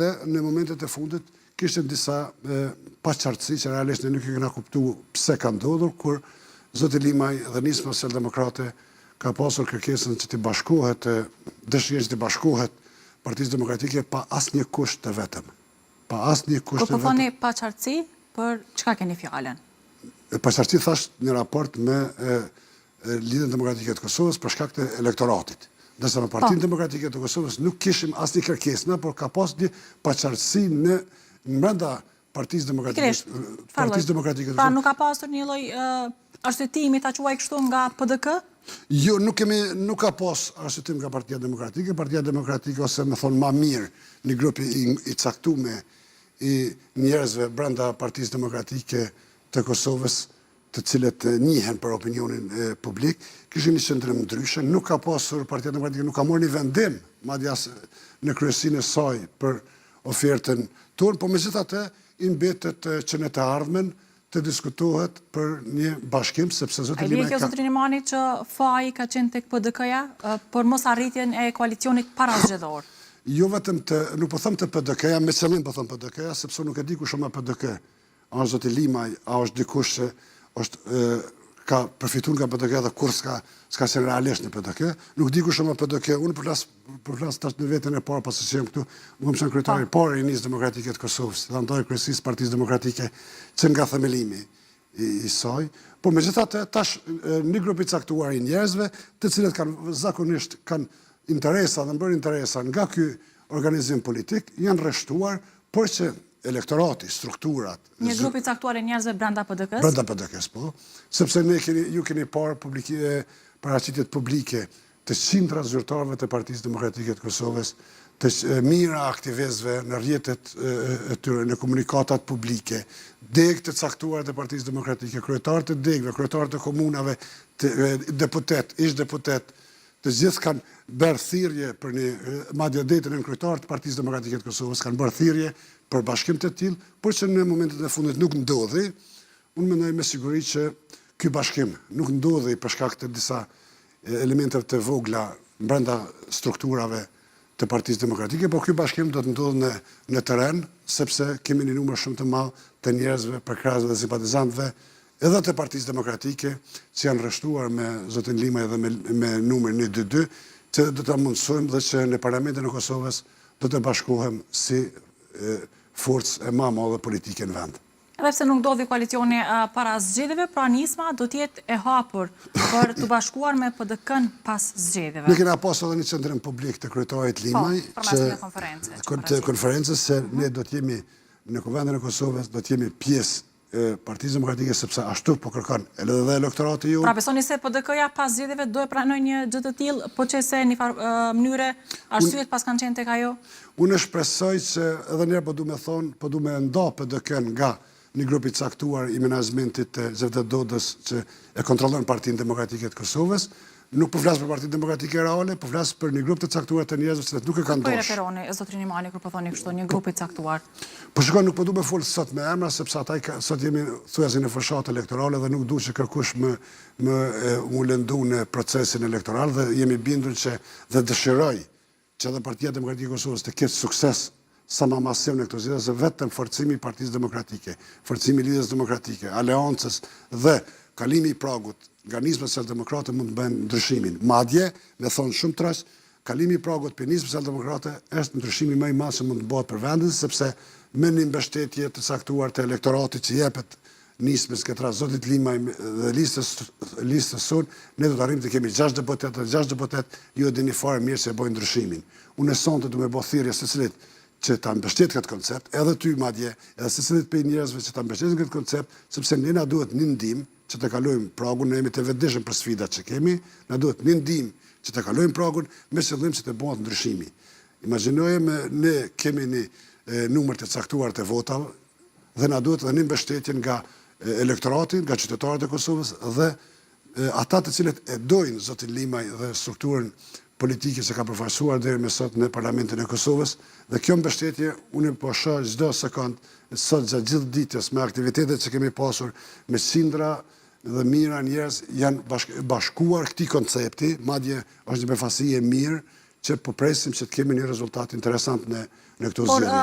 Në momentet e fundit kishte disa paqartësi që realisht ne nuk e kena kuptu pse ka ndodhur, kur zoti Limaj dhe Nisma Socialdemokrate ka pasur kërkesën që t'i bashkohet, dëshirën që t'i bashkohet Partisë Demokratike pa asnjë kusht të vetëm. Pa asnjë kusht të vetëm. Kur po thoni paqartësi, për çka keni fjalën? Paqartësi thash në raport me Lidhjen Demokratike të Kosovës për shkak të elektoratit. Ndërsa me Partinë po. Demokratike të Kosovës nuk kishim asnjë kërkesë na, por ka pas një paqartësi në brenda Partisë Demokratike, Partisë Demokratike të Kosovës. Pra nuk ka pasur një lloj arsyetimi ta quaj kështu nga PDK? Jo, nuk kemi nuk ka pas arsyetim nga Partia Demokratike, Partia Demokratike ose me thonë ma mirë, një grup i, i caktuar i njerëzve brenda Partisë Demokratike të Kosovës të cilët njihen për opinionin publik, kishin një qëndrim ndryshe, nuk ka pasur Partia Demokratike nuk ka marrë një vendim, madje as në kryesinë e saj për ofertën tonë, po megjithatë i mbetet që në të ardhmen të diskutohet për një bashkim, sepse zoti Limaj ka... A i bie kjo zotëri Nimani që faji ka qenë tek PDK-ja për mos arritjen e koalicionit parazgjedhor? Jo vetëm të, nuk po them të PDK-ja, me qëllim po them PDK-ja, sepse nuk e di kush është me PDK. A është zoti Limaj, a është dikush që është ka përfituar nga PDK dhe kurrë s'ka s'ka qenë realisht në PDK. Nuk di kush është me PDK. Unë po flas po flas tash në veten e parë pasi që jam këtu. Unë kam qenë kryetari i po. parë i Nismës Demokratike të Kosovës, dhe anëtar i kryesisë së Partisë Demokratike që nga themelimi i, i saj. Po megjithatë tash një grup i caktuar i njerëzve, të cilët kanë zakonisht kanë interesa dhe bërë interesa nga ky organizim politik, janë rreshtuar, por që elektorati, strukturat. Një grup i caktuar i njerëzve brenda PDK-së? Brenda PDK-së, po. Sepse ne keni, ju keni parë publiki, paraqitjet publike të qindra zyrtarëve të Partisë Demokratike të Kosovës, të mijëra aktivistëve në rrjetet e tyre, në komunikatat publike, degë të caktuara të Partisë Demokratike, kryetarë të degëve, kryetarë të komunave, të, deputet, ish deputet, Të gjithë kanë bërë thirrje për një, madje deri te nënkryetarët e Partisë Demokratike të Kosovës kanë bërë thirrje për bashkim të tillë, por që në momentet e fundit nuk ndodhi. Unë mendoj me siguri që ky bashkim nuk ndodhi për shkak të disa elementeve të vogla brenda strukturave të Partisë Demokratike, por ky bashkim do të ndodhë në në terren, sepse kemi një numër shumë të madh të njerëzve, përkrahësve dhe simpatizantëve edhe të Partisë Demokratike që janë rreshtuar me zotin Limaj dhe me me numrin 122, që do ta mundësojmë dhe që në Parlamentin e Kosovës do të bashkohem si forcë e ma madhe politike në vend. Edhe pse nuk ndodhi koalicioni para zgjedhjeve, pra Nisma do të jetë e hapur për t'u bashkuar me PDK-në pas zgjedhjeve. Ne kena pas edhe një qëndrim publik të kryetarit po, Limaj, që një konferencë, të konferencës se ne do të jemi në Kuvendin e Kosovës, do të jemi pjesë e Partisë Demokratike sepse ashtu po kërkon edhe dhe elektorati jonë. Pra besoni se PDK-ja pas zgjedhjeve do e pranojë një gjë të tillë, po qe se një farë mënyre arsyet paskan qenë tek ajo? Unë shpresoj që edhe njëherë po du me thonë, po du me nda PDK-në nga një grup i caktuar i menaxhmentit të Xhevdet Dodës që e kontrollon Partinë Demokratike të Kosovës. Nuk po flas për Partinë Demokratike reale, po flas për një grup të caktuar të njerëzve që nuk e kanë dashur. Po i referoni zotëri Nimani kur po thoni kështu, një grup i caktuar? Po shiko, nuk po du me fol sot me emra sepse ata i ka, sot jemi thuajse në fushatë elektorale dhe nuk du që kërkush me me u lëndu në procesin elektoral dhe jemi bindur që dhe dëshiroj që edhe Partia Demokratike e Kosovës të ketë sukses sa ma masiv në këto zgjedhje, se vetëm forcimi i Partisë Demokratike, forcimi i Lidhjes Demokratike, Aleancës dhe kalimi i pragut nga Nisma Socialdemokrate mund të bëjnë ndryshimin. Madje, me thonë shumë troç, kalimi i pragut për Nismën Socialdemokrate është ndryshimi më i madh që mund të bëhet për vendin, sepse me një mbështetje të caktuar të elektoratit që jepet Nismës këtë rast zotit Limaj dhe listës listës sonë, ne do të arrijmë të kemi 6 deputetë dhe 6 deputetë ju e dini fare mirë se e bojnë ndryshimin. Unë sonte du me bo thirrje secilit që ta mbështet këtë koncept, edhe ty madje, edhe secilit prej njerëzve që ta mbështesin këtë koncept, sepse ne na duhet një ndihmë që të kalojmë pragun, ne jemi të vetëdijshëm për sfidat që kemi, na duhet një ndihmë që të kalojmë pragun me qëllim që të bëhet ndryshimi. Imagjinojmë ne kemi një numër të caktuar të votave, dhe na duhet edhe një mbështetje nga elektorati, nga qytetarët e Kosovës dhe ata të cilët e dojnë zotin Limaj dhe strukturën politike që ka përfaqësuar deri më sot në Parlamentin e Kosovës dhe kjo mbështetje unë po shoh çdo sekond sot gjatë gjithë ditës me aktivitetet që kemi pasur me qindra dhe mijëra njerëz janë bashkuar këtij koncepti, madje është një befasi e mirë që po presim që të kemi një rezultat interesant në. në këto zgjedhje.